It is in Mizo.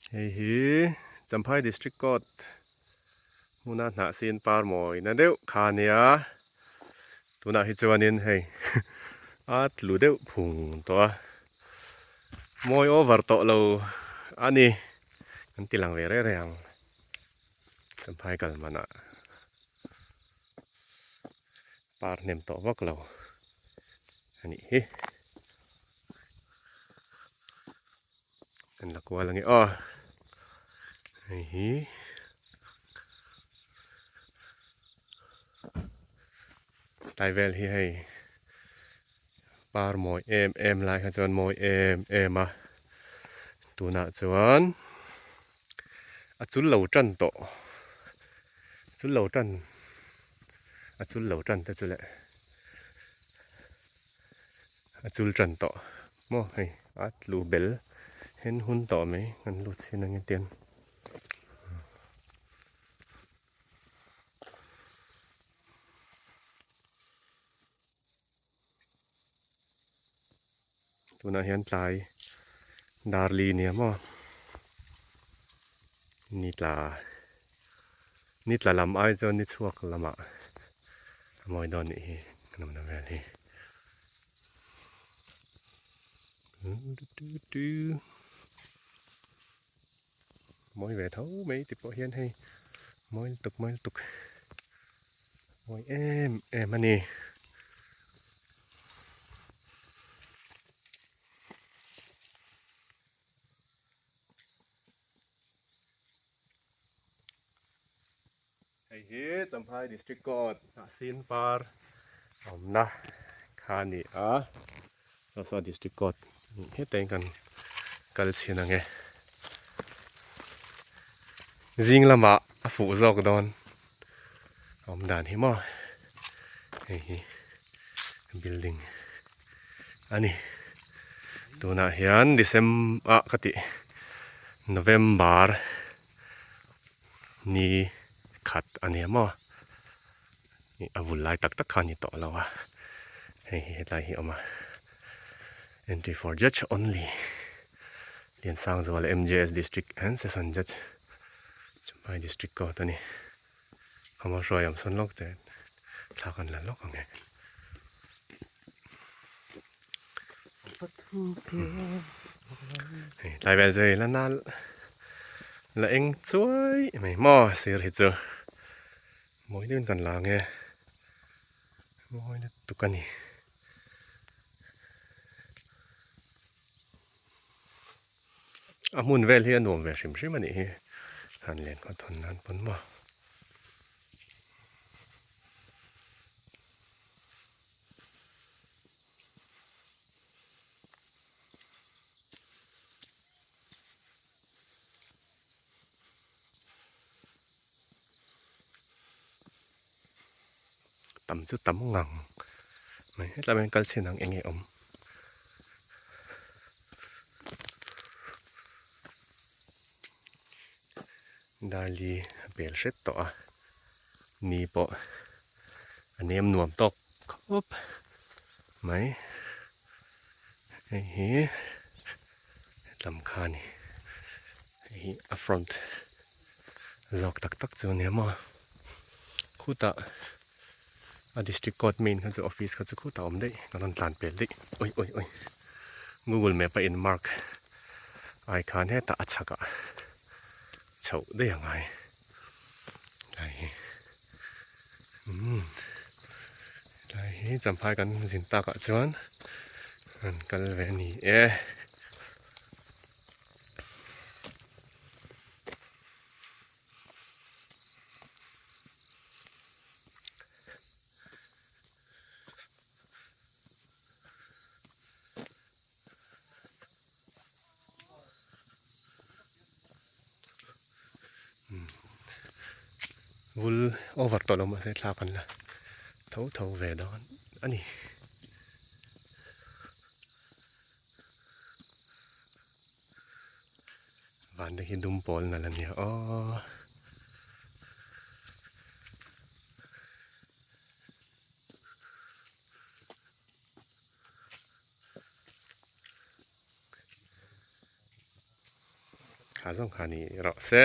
Hei hi Champhai District Court hmuna hnah sin par mawina deuh kha a nia. Tunah hi chuanin hei a tlu deuh phung tawh a, mawi over tawh lo a ni. Kan ti lang ve reng reng ang Champhai kal manah par hnem tawh vak lo a nih hi. Kan la kual ange aw hei hi tlai vel hi hei par mawi em em lai kha chuan mawi em em a tunah chuan a chul lo tan tawh chul lo tan a chul lo tan te chu leh. A chul tan tawh maw hei a tlu bel hen hun tawh mai kan lut hin ang hetiang. Tunah hian tlai darli nia maw ni tla ni tla lam ai chuan ni chhuak lamah a mawi dawn nih hi kan awmna vel hi. Mawi ve tho mai ti pawh hian hei mawi lutuk mawi lutuk mawi em em a ni. Hei hi Champhai District Court Hnahsin Par awmna kha a ni a, saw saw District Court hetah hian kan kal chhin ang e. Zing lamah a fuh zawk dawn awm dan hi maw hei hi building a ni. Tunah hian December ah ka tih November. Ni khat a nia maw a vul lai tak tak kha a ni tawh lo a hei hi hetlai hi a awm a entry for judge only Liansangzuala M_J_S district and session judge Champhai district court a ni khawma hruai awm sawn lawk te thla kan la lawk ang e. Hei tlai vel chu hei la nal la eng chuai mai maw sir hi chu mawi deuhin kan la ang e mawi lutuk a ni. A hmun vel hi a nuam ve hrim hrim a nih hi han len khaw thawn nan pawn maw. Tam chu tam ngang mai hetlai ah hian kal chhin ang eng nge awm. Darli a bel hret tawh a ni pawh a nem nuam tawk khawp mai hei hi hetlam kha a ni hei hi a front zawk tak tak chu a ni maw khutah a district court main kha chu office kha chu khutah a awm daih kan rawn tlan pel daih awi awi awi google map a in mark ai khan hetah a chhakah chhoh daih a ngai tlai hi umm tlai hi champhai kan zin takah chuan an kal ve a ni e. Vul over tawh lo mahse thla kan la tho tho ve dawn a ni. Van te hi dum pawl nalh a nia aw. kha zawng kha ni rawh se.